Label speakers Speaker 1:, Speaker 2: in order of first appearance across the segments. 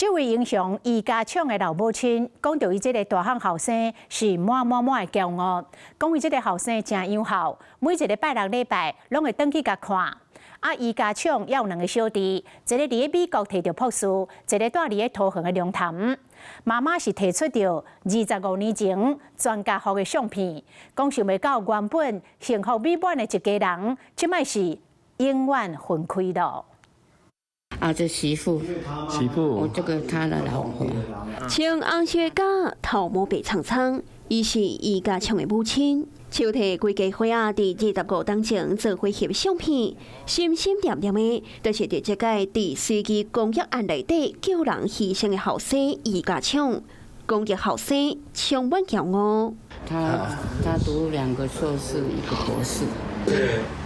Speaker 1: 這位英雄余家暢的老母親講著伊這个大漢後生是滿滿滿的驕傲，講伊這个後生誠養孝，每一个拜六禮拜攏會轉去共看。啊，余家暢猶有兩个小弟，一个佇咧美國提著博士，一个蹛佇咧桃園的龍潭。媽媽是提出著25年前全家福的相片，講想袂到原本幸福美滿的一家人，這擺是永遠分開囉。
Speaker 2: 啊，這媳婦，
Speaker 3: 媳婦，
Speaker 2: 我這個他的老婆。
Speaker 4: 穿紅色甲頭毛白蒼蒼，伊是余家暢的母親，手提規家伙仔佇25冬前做伙翕相片，心心念念的，就是佇這擺佇隨機攻擊案內底救人犧牲的後生余家暢，講著後生充滿驕傲。
Speaker 2: 他讀兩個碩士，一個博士。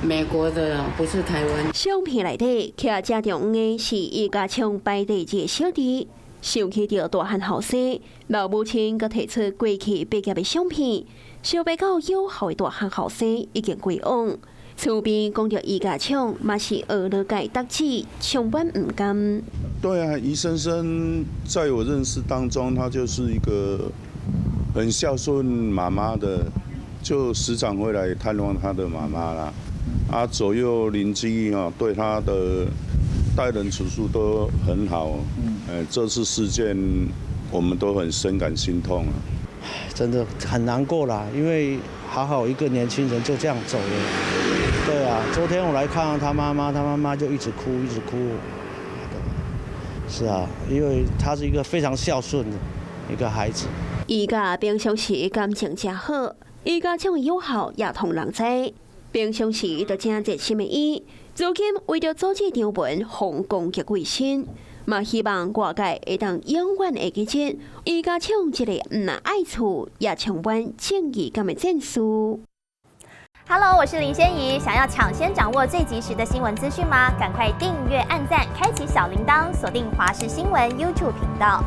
Speaker 2: 美國的，不是台灣。
Speaker 4: 相片內底，徛正中央的是余家暢排第二的小弟。想起著大漢後生，老母親閣提出過去畢業的相片，想袂到有孝的大漢後生已經歸往。厝邊講著余家暢，嘛是學了界得志，充滿毋甘。
Speaker 5: 對啊，余先生在我認識當中，他就是一個很孝順媽媽的。就時常會來探望他的媽媽啦，啊，左右鄰居啊，對他的待人處事都很好。嗯，這次事件我們都很深感心痛啊。
Speaker 6: 真的很難過啦，因為好好一個年輕人就這樣走了。對啊，昨天我來看他媽媽，他媽媽就一直哭，一直哭。是啊，因為他是一個非常孝順的一個孩子。
Speaker 4: 伊佮平常時感情誠好。余家暢的友好也予人知，平常時就誠熱心的伊，如今為著阻止張文予攻擊過身，嘛希望外界會當永遠會記得余家暢這個毋但愛厝，也充滿正義感的戰士。
Speaker 7: Hello，我是林仙怡，想要搶先掌握最及時的新聞資訊嗎？趕快訂閱、按讚、開啟小鈴鐺，鎖定華視新聞 YouTube 頻道。